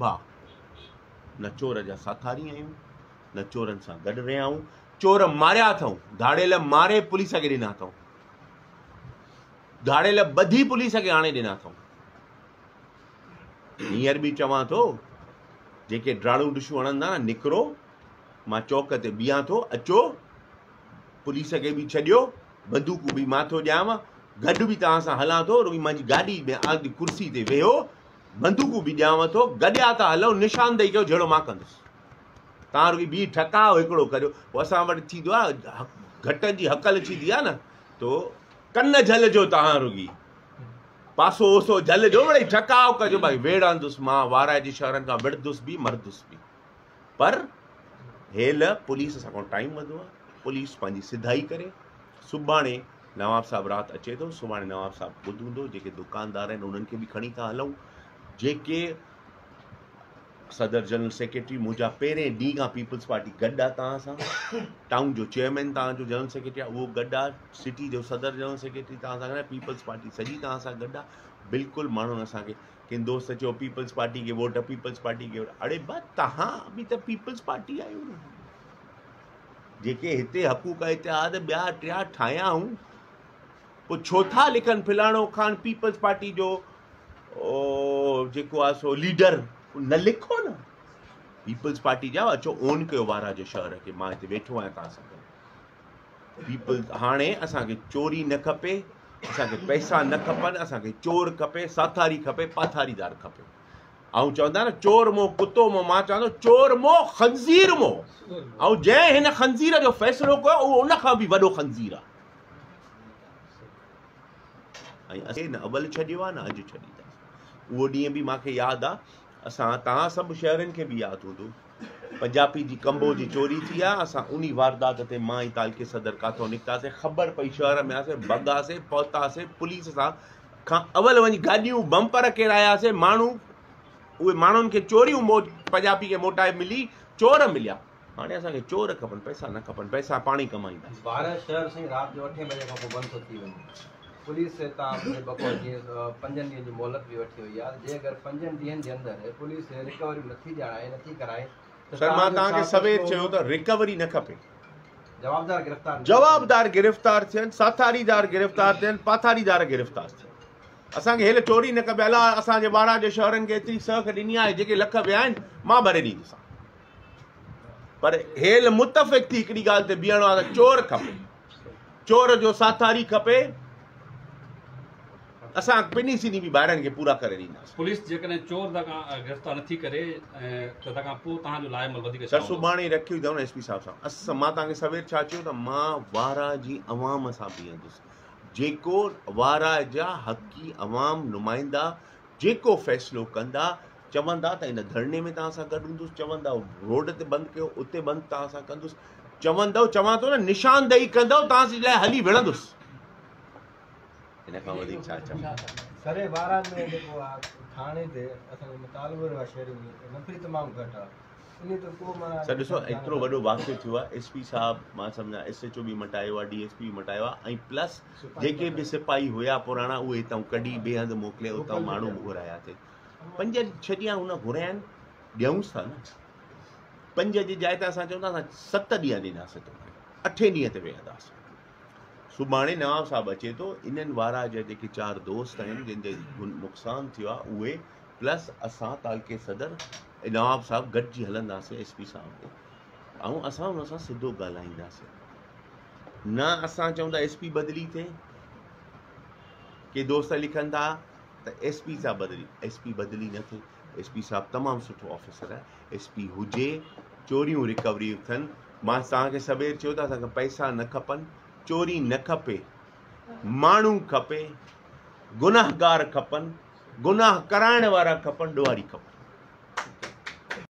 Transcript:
ڀاء نه چور جا ساٿاري آهيون نه چورن سان گڏ رهيا آهيون. چور ماريا اٿئون، ڌاڙيل ماري پوليس کي ڏنا اٿئون، ڌاڙيل ٻڌي پوليس کي آڻي ڏنا اٿئون. هينئر به چوان ٿو جيڪي ڊاڙون ڊشون هڻندا نه نڪرو، مان چوڪ تي بيهان ٿو، اچو پوليس کي به ڇڏيو، بندوقون به مان ٿو ڏيانو، گڏ به توهان سان هلان ٿو، رڳي منهنجي گاڏي ۾ آندي ڪرسي تي ويهو، بندوقون به ڏيانو ٿو، گڏيا ٿا هلون، نشاندهي ڪيو جهيڙو مان ڪندس. توهان رڳي بيهي ٺڪاء هڪڙو ڪريو. پوء اسان وٽ ٿيندو آهي گهٽن جي هڪل ٿيندي آهي نه تو ڪن جهلجو توهان رڳي پاسو اوسو جهلجو مڙئي ٺڪاء ڪجو ڀائي ويڙهندس مان وارائي جي شهرن کان وڙهندس به مرندس به پر هيل پوليس اسان کان ٽائيم وڌو آهي پوليس پنهنجي سڌائي ڪري سڀاڻي نواب صاحب رات اچي ٿو سڀاڻي نواب صاحب خود هوندو جيڪي دڪاندار آهن انهن کي به کڻي ٿا هلون جيڪي صدر جنرل سيڪريٽري منهنجا پهرين ڏينهن کان پيپلز پارٽي گڏ آ توهان سان ٽائون جو چيئرمين توهان جو جنرل سيڪريٽري آ اهو گڏ آ سٽي جو صدر جنرل سيڪريٽري توهان سان گڏ آ پيپلز پارٽي سڄي توهان سان گڏ آ بلڪل ماڻهن اسان کي ڪن دوست چيو پيپلز پارٽي کي ووٽ پيپلز پارٽي کي ووٽ اڙي با توهان به ته پيپلز پارٽي آهيو نه جيڪي هتي حقوق اتحاد ٻيا ٽيا ٺاهيا آهون پوء ڇو ٿا لکن فلاڻو خان پيپلز پارٽي جو جيڪو آ سو ليڊر نه لکو نه پيپلز پارٽي جا اچو اون ڪيو وارا جي شهر کي مان هتي ويٺو آهيان توهان سان گڏ پيپلز هاڻي اسان کي چوري نه کپي اسان کي پئسا نه کپن اسان کي چور کپي ساٿاري کپي پاٿاريدار کپي آئون چوندا نه چور مو ڪتو مو مان چوان ٿو چور مو خنزير مو ۽ جنهن هن خنزير جو فيصلو ڪيو اهو ان کان به وڏو خنزير آ ۽ اسين نه اول ڇڏيو آ نه اڄ ڇڏينداسين. اهو ڏينهن به مان کي ياد آ، اسان توهان سڀ شهرين کي به ياد هوندو. پنجاپي جي ڪمبو جي چوري ٿي آ، اسان انهي واردات تي مان ۽ تعلقي صدر ڪاٿو نڪتاسين، خبر پئي شهر ۾ آسين، ڀڳاسين، پهتاسين، پوليس سان کان اول وڃي گاڏيون بمپر ڪيراياسين، ماڻهو اهي ماڻهن کي چوريون پنجاپي کي موٽائي ملي، چور مليا. هاڻي اسان کي چور کپن پئسا نه کپن پئسا پاڻ ئي ڪمائينداسين. وارهه شهر سائين رات جو اٺين بجي کان پوء بند ٿو ٿي وڃي پوليس هتان منهنجي بقول جيئن پنجن ڏينهن جي مهلت به وٺي وئي آهي جي اگر پنجن ڏينهن جي اندر پوليس رڪوري نٿي ڄاڻائي نٿي ڪرائي ته سر مان توهان جو توهان کي ڇا سوير فيصلو چيو هوندو؟ ته رڪوري نه کپي. جوابدار گرفتار نه ٿيا. جوابدار گرفتار ٿين ساٿاريدار گرفتار ٿين پاٿاريدار گرفتار ٿين اسان کي هيل چوري نه کپي الله اسان جي وارهه جي شهرن کي ايتري سهڪ ڏني آهي جيڪي لک ويا آهن مان ڀري ڏيندوسان. پر هيل متفق ٿي هڪڙي ڳالهه تي بيهڻو آهي ته چور کپي، چور جو ساٿاري کپي، اسان پني سيني به ڀائرن کي پورا ڪري ڏينداسين. پوليس جيڪڏهن چور گرفتار نٿي ڪري ته تنهن کان پوء توهان جو لاء عمل وڌيڪ ڇا سر هوندو؟ سڀاڻي رکيو اٿئون ايس پي صاحب سان اس مان توهان کي سوير ڇا چيو ته مان وارهه جي عوام سان بيهندس جيڪو وارهه جا حقي عوام نمائندا جيڪو فيصلو ڪندا چوندا ته ان ڌرڻي ۾ توهان سان گڏ هوندس، چوندؤ روڊ تي بند ڪيو اتي بند توهان سان ڪندس، چوندؤ چوان ٿو نه نشاندهي ڪندؤ توهان جي لاء هلي وڙهندس. ان کان وڌيڪ ڇا چوان. سري وارهه ۾ جيڪو آ ٿاڻي تي اسان جو مطالبو رهيو آ شهرين جو ته نفري تمام گهٽ آ انهي تي ڪو معنيٰ سر ڏسو ايترو وڏو واقعو ٿيو آ ايس پي صاحب مان سمجهان ايس ايڇ او به مٽايو آ ڊي ايس پي به مٽايو آ ۽ پلس جيڪي به سپاهي هيا پراڻا اهي هتان ڪڍي ٻئي هنڌ موڪلي اتان ماڻهو گهرايا ٿي پنج ڇهه ڏينهن هن گهرايا آهن ڏيونس ٿا نه پنج جي جاء تي اسان چون ٿا اسان ست ڏينهن ڏينداسين توکي اٺين ڏينهن تي ويهنداسين سڀاڻي نواب صاحب اچي ٿو انهن وارا جا جيڪي چار دوست آهن جن جي نقصان ٿيو آهي اهي پلس اسان تعلقي صدر نواب صاحب گڏجي هلنداسين ايس پي صاحب ڏي ۽ اسان ان سان سڌو ڳالهائينداسين نه اسان چون ٿا ايس پي بدلي ٿئي ڪي دوست لکن ٿا ته ايس پي صاحب بدلي ايس پي بدلي نه ٿئي ايس پي صاحب تمام سٺو آفيسر آهي ايس پي هجي چوريون رڪوري ٿين مان توهان کي سوير چيو ته اسان کي پئسا نه کپن چوري نه کپي ماڻهو کپي گناهگار کپن گناهه ڪرائڻ وارا کپن ڏوهاري کپن.